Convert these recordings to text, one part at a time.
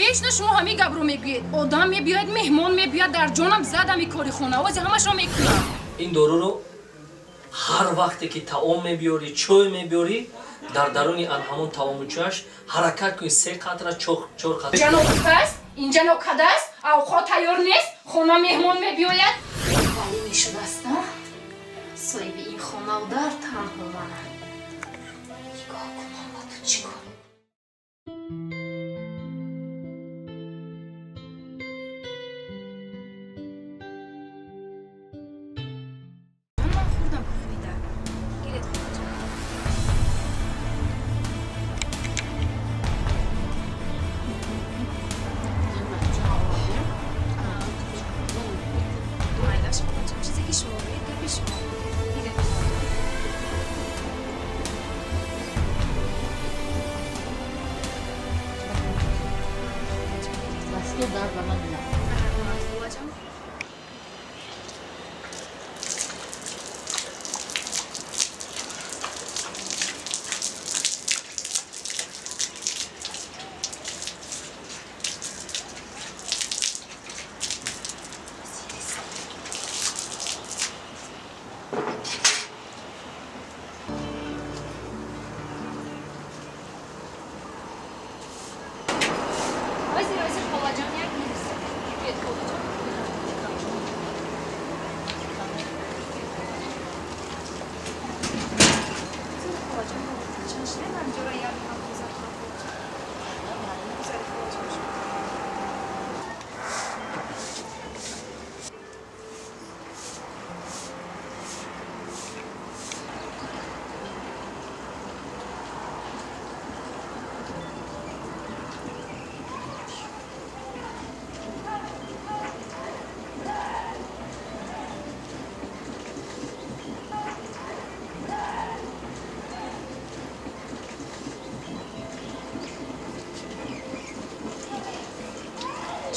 Вечно шумо ҳамин гапро мегӯед. Одам мебиёяд, меҳмон мебиёяд, дар ҷонам зад ами кори хона. Ози ҳамашро мекунам. Ин доруро ҳар вақте ки таом мебиёрӣ, чой мебиёрӣ, дар даруни ан ҳамон таому чояш ҳаракат кунӣ се қатра, чор қатра. Инҷа нопухтааст, инҷа нокадааст, авқот тайёр нест, хона меҳмон мебиёяд. Вале мешудааст, соҳиби ин хонаву дар танҳо манам. Нигоҳ кунам ба ту чӣ кор.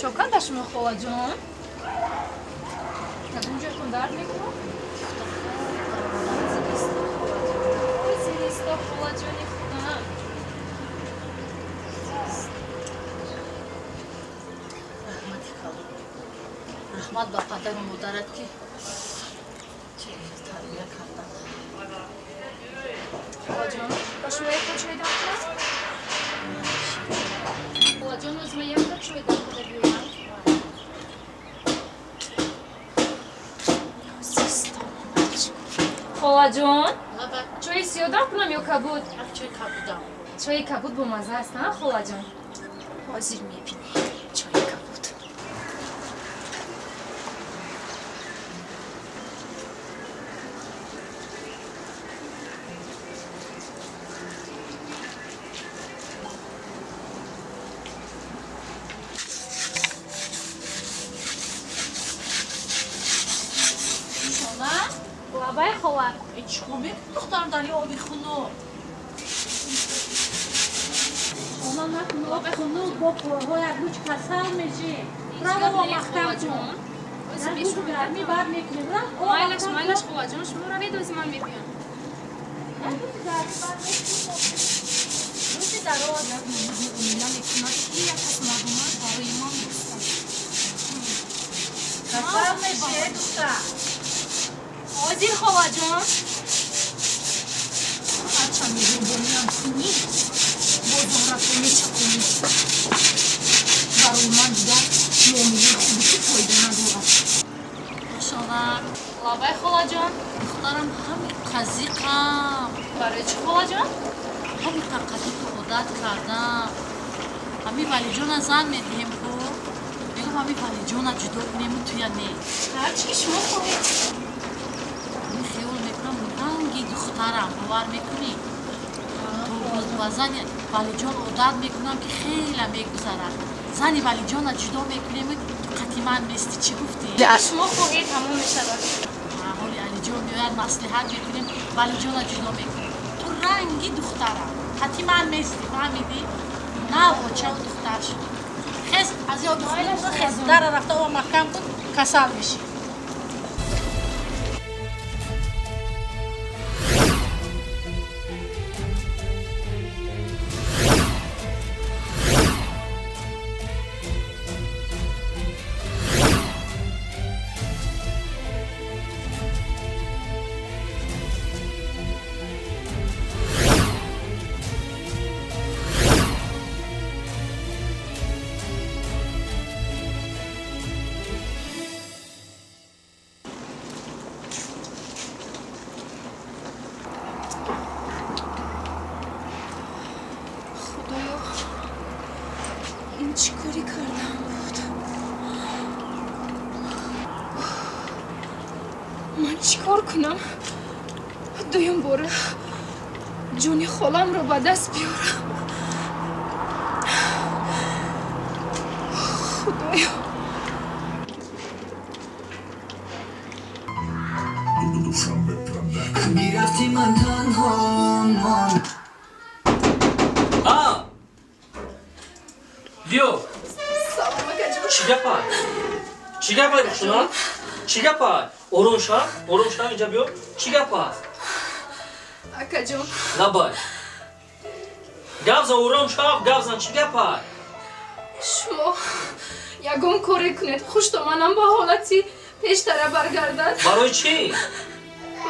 Чоканда шумо холаҷон? Ягон ҷойатон дард мекунад? Зиристо холаҷони худам. Раҳмати калон. Раҳмат ба падару модарат ки чӣ тарбия карданд. Холаҷон, ба шумо якта чой дам кунам? Холаҷон, оз ман якта чой дам куда биёям. Холаҷон, чои сиёҳ дам кунам ё кабуд? Чои кабудам. Чои кабуд бомазза аст, а, холаҷон? Ҳозир мебинӣ чои кабуд. Лабай хола. Чӣ кор мекунӣ духтарам дар оби хунук? Она накун оби хунук бо порҳоят луч касал мешӣ. Раво маҳкам кун. Гармӣ бад мекунӣ. Майлаш, майлаш холаҷон, шумо равед, ози ман мебиём. Рӯзи дароз муомила мекунад, ки як кас мардумак барои ман дӯстам. Касал мешӣ, духтар. Ҳозир холаҷон. Ҳарчанд меҳрубониам кунӣ, боз онрафто мечаконӣ. Барои ман дигар муомилаи хуби ту фоида надорад. Ошона. Лабай холаҷон. Духтарам ҳами қазиқам. Барои чӣ холаҷон? Ҳами қаққазиқу одат кардам. Ҳами Валиҷона зан медиҳем ку. Мегӯм ҳами Валиҷона ҷудо кунему туя не. Ҳарчи ки шумо хоҳед. Хиёл мекунам ранги духтарам, бовар мекунӣ? Ба зани Валиҷон одат мекунам ки хеле мегузарад. Зани Валиҷона ҷудо мекунем, ту қатъи ман мести. Чӣ гуфтӣ? Шумо хоҳед, ҳамон мешавад. Ҳоли Алиҷон меояд, маслиҳат мекунем, Валиҷона ҷудо мекунем. Ту ранги духтарам, қатъи ман мести, фаҳмидӣ? На очаву духтар шуд. Хез аз ёд хез дара рафта ова маҳкам кун, касал мешӣ. Чӣ корӣ кардам буд? Ман чӣ кор кунам? Дуюм бора ҷони холамро ба даст биёрам. Худоё. میرفتی من تنها من. биё. Салом, акаҷон. Чӣ гапа? Чӣ гапа, Рухшона? Чӣ гапа? Ором шав, ором шав, инҷа биё. Чӣ гап аст? Акаҷон. Набай. Гап зан, ором шав, гап зан, чӣ гап аст? Шумо ягон коре кунед, хуштоманам ба ҳолати пештара баргардад. Барои чӣ?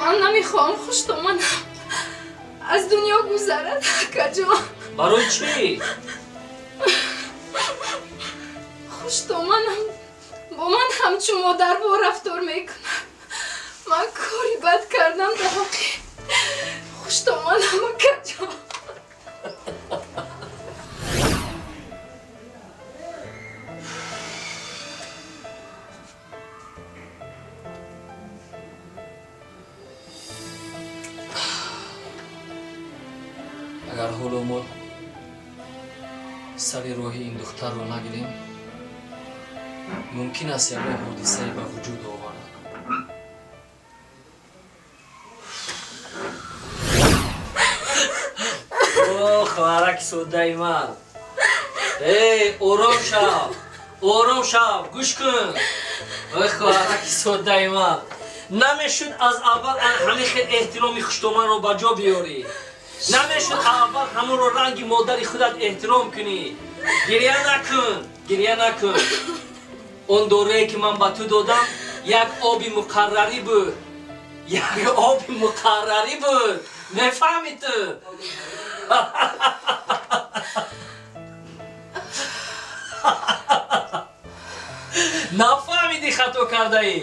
Ман намехоҳам хуштоманам аз дунё гузарад, акаҷон. Барои чӣ? Хуштоманам бо ман ҳамчун модарбор рафтор мекунад. Ман кори бад кардам дар ҳаққи хуштоманам, акаҷон. Агар ҳоло мо сари роҳи ин духтарро нагирем, мумкин аст ягон ҳодисае ба вуҷуд оварад. О, хоҳараки соддаи ман! Эй, ором шав, ором шав, гӯш кун! Ой, хоҳараки соддаи ман! Намешуд аз аввал ҳамин хел эҳтироми хуштоманро ба ҷо биёрӣ. Намешуд аввал ҳамонро ранги модари худат эҳтиром кунӣ. Гиря накун, гиря накун. Он дорое ки ман ба ту додам, як оби муқаррарӣ буд. Як оби муқаррарӣ буд. Мефаҳмӣ ту? Нафаҳмидӣ хато кардаӣ?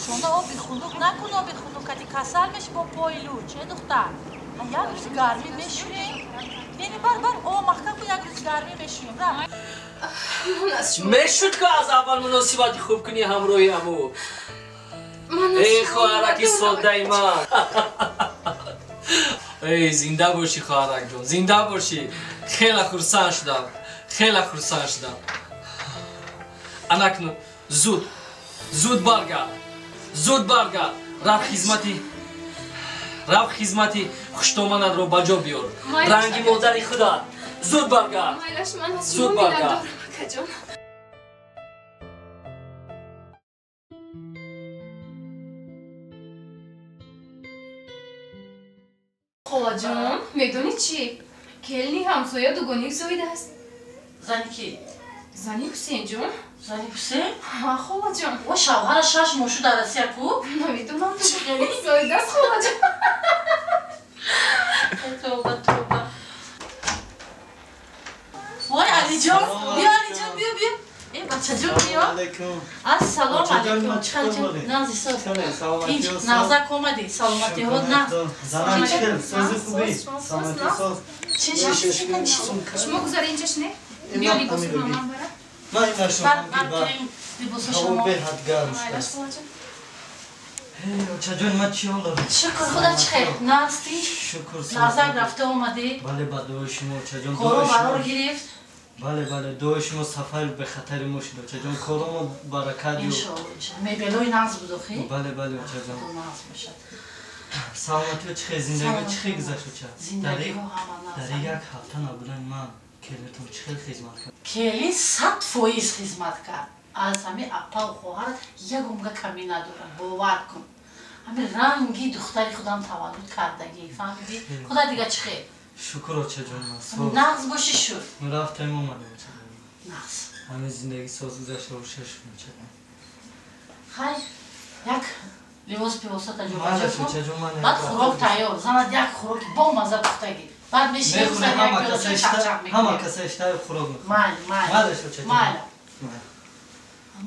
Шона оби хунук накун, оби хунук кати касал меши бо пои луч, э духтар. Як рӯз гармӣ мешӯем. Яъне бар о маҳкам ку як рӯз гармӣ мешӯем. Ра. Мешуд ку аз аввал муносибати хуб кунӣ ҳамроҳи аму. Эй хоҳараки соддаи ман. Эй, зинда бошӣ хоҳаракҷон, зинда бошӣ. Хеле хурсанд шудам, хеле хурсанд шудам. Анакну зуд, зуд баргард. Зуд баргард, рафт хизмати хуштоманатро ба ҷо биёр. Ранги модари худат. Зуд баргард. Майлаш, ман аз Зуд шумо баргард. миннатдорам, акаҷон. Холаҷон, медонӣ чӣ? Келини ҳамсоя дугоник зоидааст. Зани ки? Зани Ҳусейнҷон. Зани Ҳусейн? Ҳа, холаҷон. О, шавҳара 6 моҳ шуд дар Россия ку? Намедонам, дугоник зоидааст, холаҷон. Тавба, тавба. Вой, Алиҷон, биё, Алиҷон, биё, биё. Э, бачаҷон, биё. Ассалому алайкум. Чӣ хел ҷон? Нағзи соз. Тинч, нағзак омадӣ. Саломатиҳо нағз. Занам чӣ хел? Сози хубӣ? Саломатӣ соз. Чӣ шуд? Шумо гузари инҷа шинед. Биё либосро ман барам. Ман ин Бар, нашунам бар ки ба кунем либосо ҳаво шумо. беҳад гарм Майлаш, шудааст. холаҷон. Очаҷон, ман чӣ ҳол дорам? Шукр, худо чӣ хел? Нағз, тинч? Шукр, Нағзак рафта омадӣ? Бале, ба дуои шумо, очаҷон. Коро Дуои шумо. барор гирифт? Бале, бале, дуои шумо сафари бехатари мо шуд, очаҷон. Коромо баракат ёб. Иншоалло, иншоалло. Мебелои нағз буд охи? Бале, бале, очаҷон. Худо нағз бошад. Саломатиҳо чӣ хел? Зиндагиҳо чӣ хел гузашт, оча? Зиндагиҳо ҳама нағз. Дар як ҳафта набудани ман келинатон чӣ хел хизмат кард? Келин 100% хизмат кард. Аз ҳамин аппаву хоҳар ягонга камӣ надорад, бовар кун. Ҳамин ранги духтари худам таваллуд кардагӣ, фаҳмидӣ? Худо дига чӣ хел? Шукр, очаҷон, ман соз. Нағз бошӣ шуд. Рафтем омадем, очаҷон. Нағз. Ҳамин зиндагӣ соз гузашта боша шуд, очаҷон. Хай, як либос пивосата ҷобаҷо Майлаш, кун. очаҷон, ман Баъд хӯрок тайёр. Занат як хӯроки бомаза пухтагӣ. Баъд мешинем Мехӯрем, сари як ҳама пиёла каса чой иштаҳ, чақчақ ҳама мекунем. каса иштаҳи хӯрок мехӯрем. Майли, майли. Майлаш, очаҷон. Майли, Майли.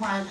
майли.